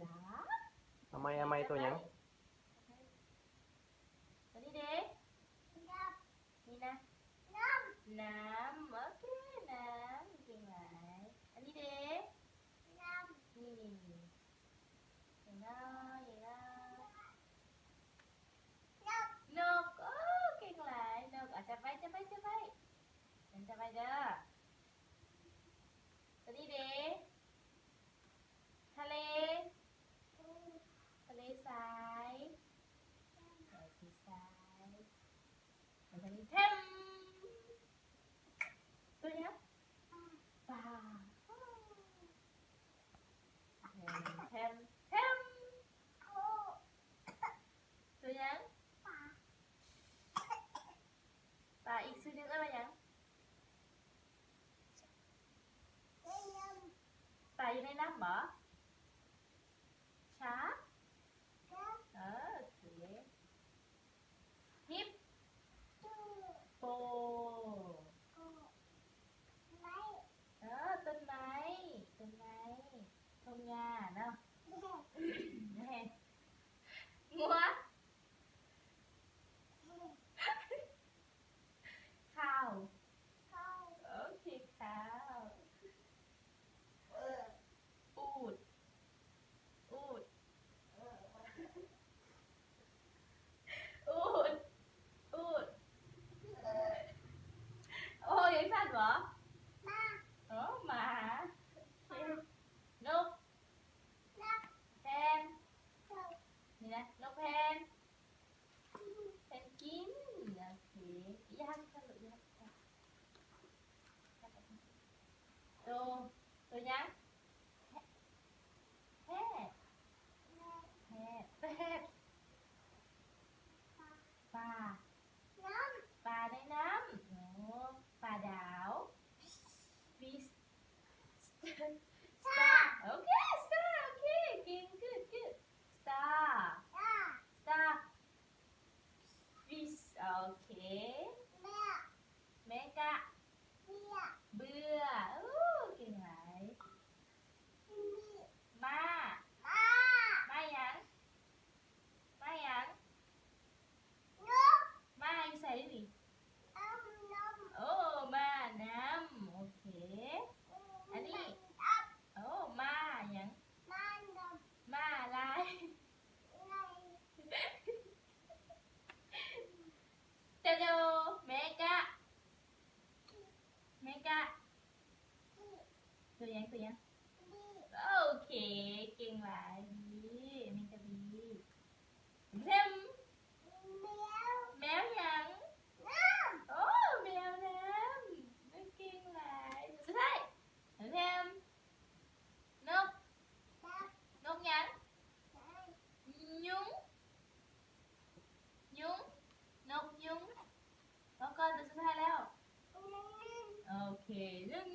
ລາ ເອົາໃໝ່ ເອົາໃໝ່ ຕົວຫຍັງ? ໂຕນີ້ເດ? ນີ້ນະ? ນ້ຳ ນ້ຳ ໂອເຄ ນ້ຳ ເກັ່ງຫຼາຍ. ອັນນີ້ເດ? ນ້ຳ ນີ້ໆໆ ນ້ອຍໆ ນົກ ໂອ້ ເກັ່ງຫຼາຍ ນົກ. ອາ ຈັບໄວ້ ຈັບໄວ້ ຈັບໄວ້ ຈັບໄວ້ເດີ. ໂຕນີ້ເດ? ທະເລ ທະເລຊາຍ ທະເລຊາຍ. ແທມ ໂຕຫຍັງ? ປາ ປາ. ແທມ ແທມ ແທມ ໂຕຫຍັງ? ປາ ປາ. ອີກຊື່ໜຶ່ງເອີ້ນວ່າຫຍັງ? ປາຢູ່ໃນນ້ຳບໍ? ຊາກ ໂອເຄ. ຮິບໂປ ເອີ ຕົ້ນໄມ້ ຕົ້ນໄມ້ ທົ່ງຫຍ້າເນາະ. ງົວ ຂ້າວ ໂອເຄ ຂ້າວ. ອູດ ອູດ ອູດ ອູດ. ໂອ້ ຍັງສັ່ນບໍ? ໝາ ໂອ້ ໝາ. ໂອເຄ ນົກ ແພນ ນີ້ນະ ນົກແພນ ເພນກິນ. ໂອເຄ ຢ່າຮັກກັນລູກ ຢ່າຮັກກັນ. ໂຕ ໂຕຫຍັງ? ແພດ ແພດ ແພດ. ປາ ປາໃນນ້ຳ ໂອ້ ປາດາວ ຟິດ ສະຕາ ໂອເຄ ສະຕາ ໂອເຄ ເກັ່ງ ກູດ ກູດ ສະຕາ ສະຕາ ຟິດ ໂອເຄ. ແມກະ ເບື່ອ ໂອ້ ເກັ່ງຫຼາຍ. ມ້າ ມ້າຫຍັງ? ມ້າຫຍັງ? ມ້າຢູ່ໃສນີ້? ໂອ້ ມ້ານ້ຳ ໂອເຄ. ອັນນີ້ ໂອ້ ມ້າຫຍັງ? ມ້າລາຍ ໂຕໂຕ ແມກະ ແມກະ ໂຕຫຍັງ ໂຕຫຍັງ? ໂອເຄ ເກັ່ງຫຼາຍ ບີ ແມກະບີ. ແຮມ ແມວຫຍັງ? ໂອ້ ແມວນ້ຳ ເກັ່ງຫຼາຍ. ສຸດທ້າຍ ແຮມ ນົກ ນົກຫຍັງ? ຍຸງ ຍຸງ ນົກຍຸງ. ພໍກ່ອນ ໂຕສຸດທ້າຍແລ້ວ. ໂອເຄ ເລື່ອງ